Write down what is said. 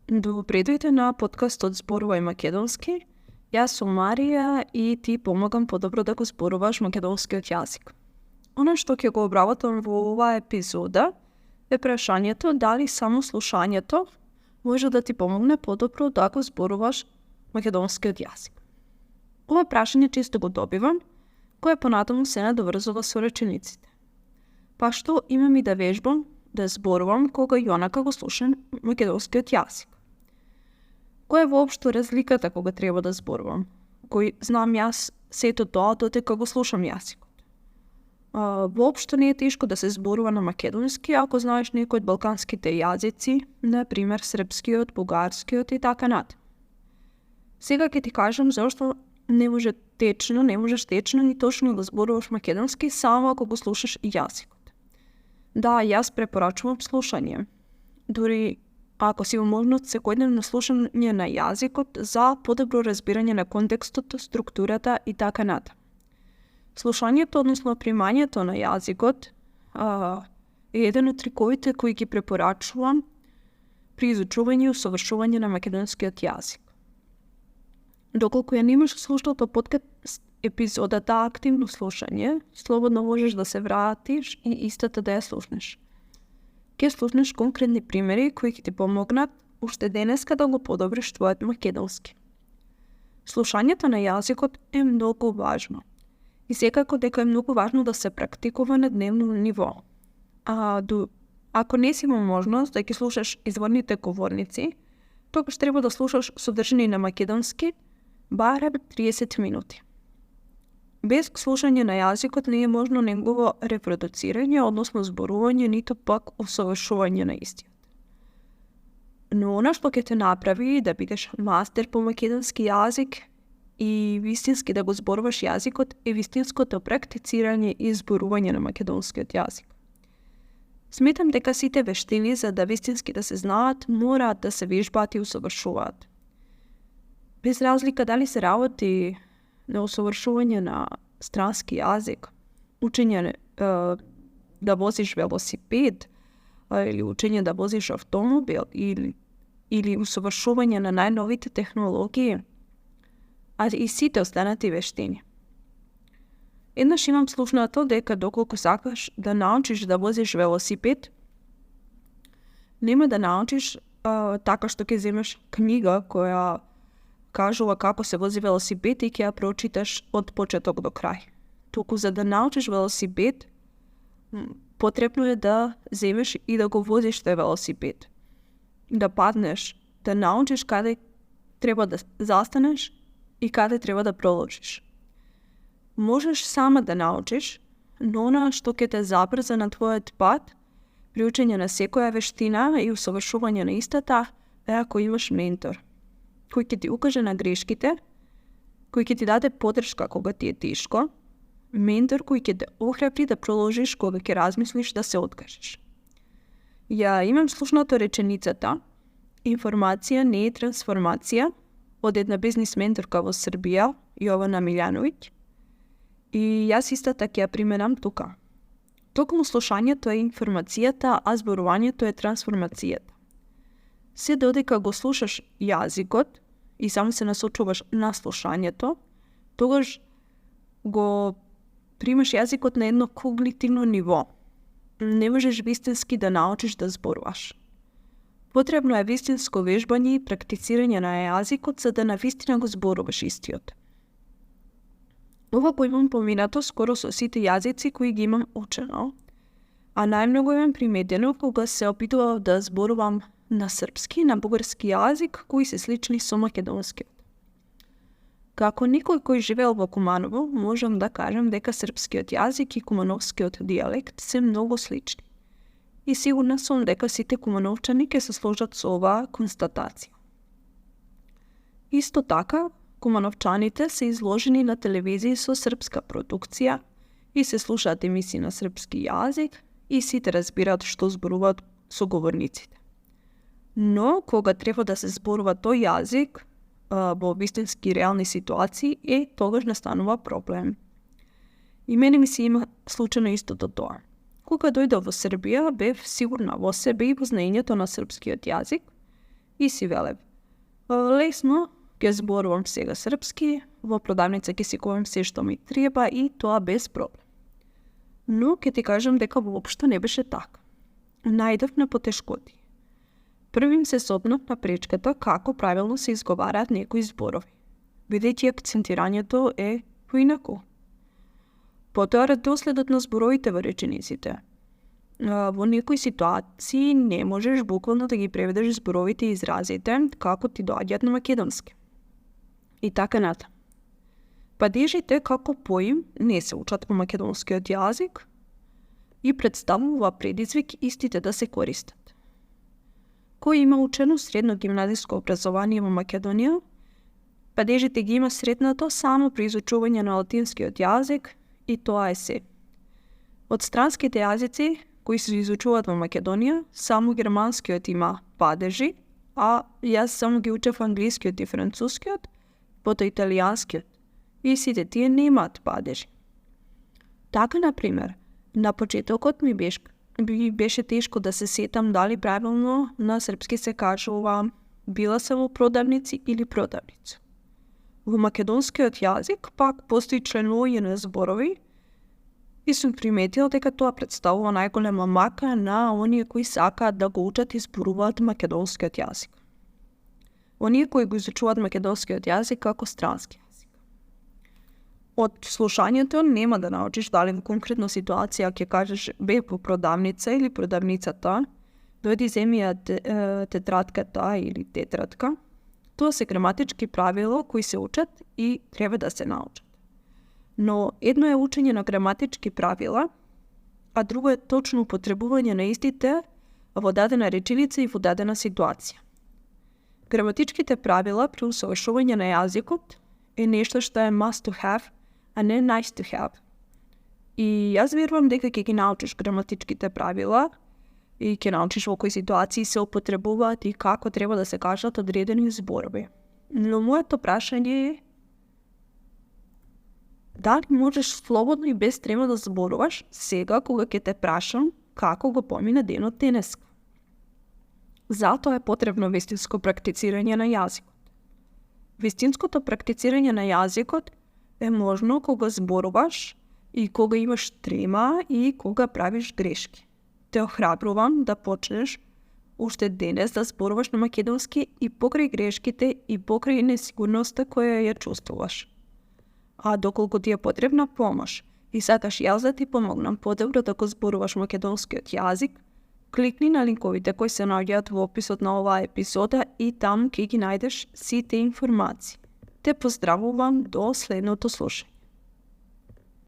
Добредојде на подкастот Зборувај македонски. Јас сум Марија и ти помагам подобро да го зборуваш македонскиот јазик. Она што ќе го обработам во оваа епизода е прашањето дали само слушањето може да ти помогне подобро да го зборуваш македонскиот јазик. Ова прашање често го добивам, кое понатаму се надоврзува со речениците. Па што имам и да вежбам, да зборувам кога и онака го слушам македонскиот јазик. Која е воопшто разликата кога треба да зборувам? Кој знам јас сето тоа додека го слушам јазикот. Воопшто не е тешко да се зборува на македонски ако знаеш некој од балканските јазици, например српскиот, бугарскиот и така натаму. Сега ќе ти кажам зашто не можеш течно ни точно да зборуваш македонски само ако го слушаш јазикот. Да, јас препорачувам слушање. Дури ако си во можност секојдневно слушање на јазикот за подобро разбирање на контекстот, структурата и така натаму. Слушањето, односно примањето на јазикот е еден од триковите кои ги препорачувам при изучување и усовршување на македонскиот јазик. Доколку ја немаш слушнато подкаст епизодата активно слушање, слободно можеш да се вратиш и истата да ја слушнеш. Ќе слушнеш конкретни примери кои ќе ти помогнат уште денеска да го подобриш твојот македонски. Слушањето на јазикот е многу важно. И секако дека е многу важно да се практикува на дневно ниво. Ако не си имал можност да ги слушаш изворните говорници, тогаш треба да слушаш содржини на македонски барем 30 минути. Без слушање на јазикот не е можно негово репродуцирање, односно зборување, ниту пак усовршување на истиот. Но она што ќе те направи да бидеш мастер по македонски јазик и вистински да го зборуваш јазикот е вистинското практицирање и зборување на македонскиот јазик. Сметам дека сите вештини за да вистински да се знаат мораат да се вежбаат и усовршуваат. Без разлика дали се работи на усовршување на странски јазик, учење да возиш велосипед, или учење да возиш автомобил, или усовршување на најновите технологии, а и сите останати вештини. Еднаш имам слушнато дека доколку сакаш да научиш да возиш велосипед, нема да научиш така што ќе земеш книга која кажува како се вози велосипед и ќе ја прочиташ од почеток до крај. Туку за да научиш велосипед, потребно е да земеш и да го возиш тој велосипед. Да паднеш, да научиш каде треба да застанеш и каде треба да проложиш. Можеш сама да научиш, но она што ќе те забрза на твојот пат, при учење на секоја вештина и усовршување на истата, е ако имаш ментор, кој ќе ти укаже на грешките, кој ќе ти даде поддршка кога ти е тешко, ментор кој ќе те охрабри да проложиш кога ќе размислиш да се откажеш. Ја имам слушнато реченицата информација не е трансформација од една бизнис менторка во Србија, Јована Милјановиќ, и јас истата ќе ја применам тука. Токму слушањето е информацијата, а зборувањето е трансформацијата. Се додека го слушаш јазикот и само се насочуваш на слушањето, тогаш го примаш јазикот на едно когнитивно ниво. Не можеш вистински да научиш да зборуваш. Потребно е вистинско вежбање и практицирање на јазикот за да навистина го зборуваш истиот. Ова го имам поминато скоро со сите јазици кои ги имам учено, а најмногу имам приметено кога се опитував да зборувам на српски, на бугарски јазик, кои се слични со македонскиот. Како некој кој живеел во Куманово, можам да кажам дека српскиот јазик и кумановскиот дијалект се многу слични. И сигурна сум дека сите кумановчани ќе се сложат со оваа констатација. Исто така, кумановчаните се изложени на телевизија со српска продукција и се слушаат емисии на српски јазик и сите разбираат што зборуваат соговорниците. Но, кога треба да се зборува тој јазик во вистински реални ситуации, тогаш настанува проблем. И мене ми се има случено истото тоа. Кога дојдов во Србија, бев сигурна во себе и во знаењето на српскиот јазик и си велев: лесно ќе зборувам сега српски, во продавница ќе си купам се што ми треба и тоа без проблем. Но ќе ти кажам дека воопшто не беше така. Најдов на потешкоти. Првим се сопнав на пречката како правилно се изговараат некои зборови, бидејќи акцентирањето е поинаку. Потоа редоследот на зборовите во речениците. Во некои ситуации не можеш буквално да ги преведеш зборовите и изразите како ти доаѓаат на македонски. И така натаму. Падежите како поим не се учат по македонскиот јазик и представува предизвик истите да се користат. Кој има учено средно гимназиско образование во Македонија, падежите ги има сретнато само при изучување на латинскиот јазик и тоа е се. Од странските јазици кои се изучуваат во Македонија, само германскиот има падежи, а јас само ги учев англискиот и францускиот, потоа италијанскиот, и сите тие немаат падежи. Така, например, на почетокот ми беше тешко да се сетам дали правилно на српски се кажува била съм во продавници или продавница. Во македонскиот јазик пак постои членување на зборови и сум приметил дека тоа представува најголема мака на оние кои сакаат да го учат и зборуваат македонскиот јазик. Оние кои го изучуваат македонскиот јазик како странски јазик. Од слушањето нема да научиш дали во конкретна ситуација ќе кажеш бе по продавница или продавницата, дојди земи ја тетратката или тетратка. Тоа се граматички правила кои се учат и треба да се научат. Но едно е учење на граматички правила, а друго е точно употребување на истите во дадена реченица и во дадена ситуација. Граматичките правила при усовршување на јазикот е нешто што е must to have, а не nice to have. И јас верувам дека ќе ги научиш граматичките правила и ќе научиш во кои ситуации се употребуваат и како треба да се кажат одредени зборови. Но моето прашање е дали можеш слободно и без трема да зборуваш сега кога ќе те прашам како го помина денот денеска. Затоа е потребно вистинско практицирање на јазикот. Вистинското практицирање на јазикот е можно кога зборуваш и кога имаш трема и кога правиш грешки. Те охрабрувам да почнеш уште денес да зборуваш на македонски и покрај грешките и покрај несигурноста која ја чувствуваш. А доколку ти е потребна помош и сакаш јас да ти помогнам подобро да го зборуваш македонскиот јазик, кликни на линковите кои се наоѓаат во описот на оваа епизода и там ќе ги најдеш сите информации. Те поздравувам до следното слушање.